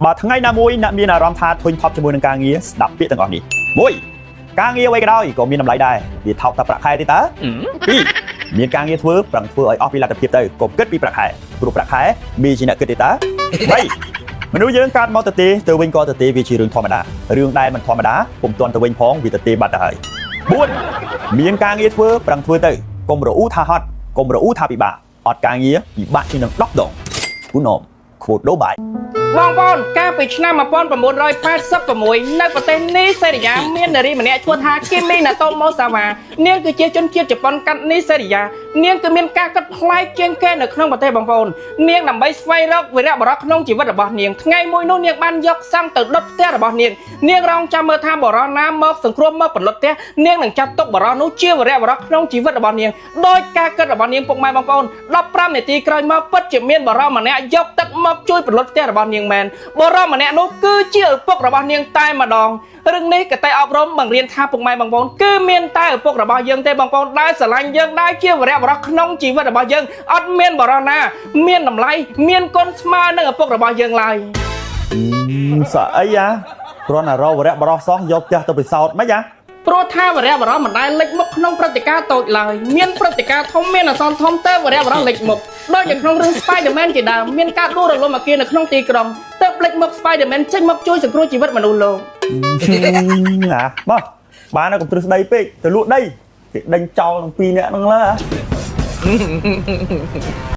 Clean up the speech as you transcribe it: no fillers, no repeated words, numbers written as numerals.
បើថ្ងៃណាមួយអ្នកមានអារម្មណ៍ថាធុញថប់ជាមួយនឹងការងារស្ដាប់ពាក្យទាំងអស់នេះ1ការងារអ្វីក៏ដោយក៏មានតម្លៃដែរវាថោកតែប្រាក់ខែទេតើ2មានការងារធ្វើប្រឹងធ្វើឲ្យអស់ពីលទ្ធភាពទៅកុំគិតពីប្រាក់ខែព្រោះប្រាក់ខែមានជាអ្នកគិតទេតើ3មនុស្សយើងកើតមកទៅទេទៅវិញក៏ទៅទេវាជារឿងធម្មតារឿងដែលមិនធម្មតាពុំទាន់ទៅវិញផងវាទៅទេបាត់ទៅហើយ4មានការងារធ្វើប្រឹងធ្វើទៅកុំរអ៊ូថាហត់កុំរអ៊ូថាពិបាកអត់ការងារពិបាកជាងនឹង10ដងគូណមខូតដូបាយ បងប្អូនកាលពីឆ្នាំ1986នៅប្រទេសនីសេរីយ៉ាមាននារីម្នាក់ឈ្មោះថាគីមីណាតូម៉ូសាវ៉ានាងគឺជាជនជាតិជប៉ុនកាត់នីសេរីយ៉ានាងគឺមានការកាត់ប្លែកជាងគេនៅក្នុងប្រទេសបងប្អូននាងដើម្បីស្វែងរកវីរៈបុរសក្នុងជីវិតរបស់នាងថ្ងៃមួយនោះនាងបានយកសាំងទៅដុតផ្ទះរបស់នាងនាងរងចាំមើលថាបុរសណាមកសង្គ្រោះមកផលិតផ្ទះនាងនឹងចាត់ទុកបុរសនោះជាវីរៈបុរសក្នុងជីវិតរបស់នាងដោយការគិតរបស់នាងពុកម៉ែបងប្អូន15នាទីក្រោយមកពិតជាមានបុរសម្នាក់យកទឹកមកជួយផលិតផ្ទះរបស់នាងមែនបុរសម្នាក់នោះគឺជាឪពុករបស់នាងតែម្ដងរឿងនេះកតេអប់រំបង្រៀនថាពុកម៉ែបងប្អូនគឺមានតែឪពុករបស់យើងទេបងប្អូនដែលស្រឡាញ់យើងដែលជាវីរៈបុរសក្នុងជីវិតរបស់យើងអត់មានបុរសណាមានតម្លៃមានគុណស្មើនឹងឪពុករបស់យើងឡើយ សក់អីយ៉ាគ្រាន់តែរកវរៈបរោះសោះយកផ្ទះទៅពិសោធន៍មិនយ៉ា ព្រោះថាវរៈបរោះមិនដែលលេចមុខក្នុងព្រឹត្តិការណ៍តូចឡើយមានព្រឹត្តិការណ៍ធំមានអសន្នធំតែវរៈបរោះលេចមុខដូចនៅក្នុងរឿង Spider-Man ជាដើមមានការដួលរលំអគារនៅក្នុងទីក្រុងទើបលេចមុខ Spider-Man ចេញមកជួយសង្គ្រោះជីវិតមនុស្សលោក ណាមកបានហើយកុំទ្រឹស្ដីពេកទៅលក់ដីគេដេញចោលទាំងពីរនាក់ហ្នឹងឡើ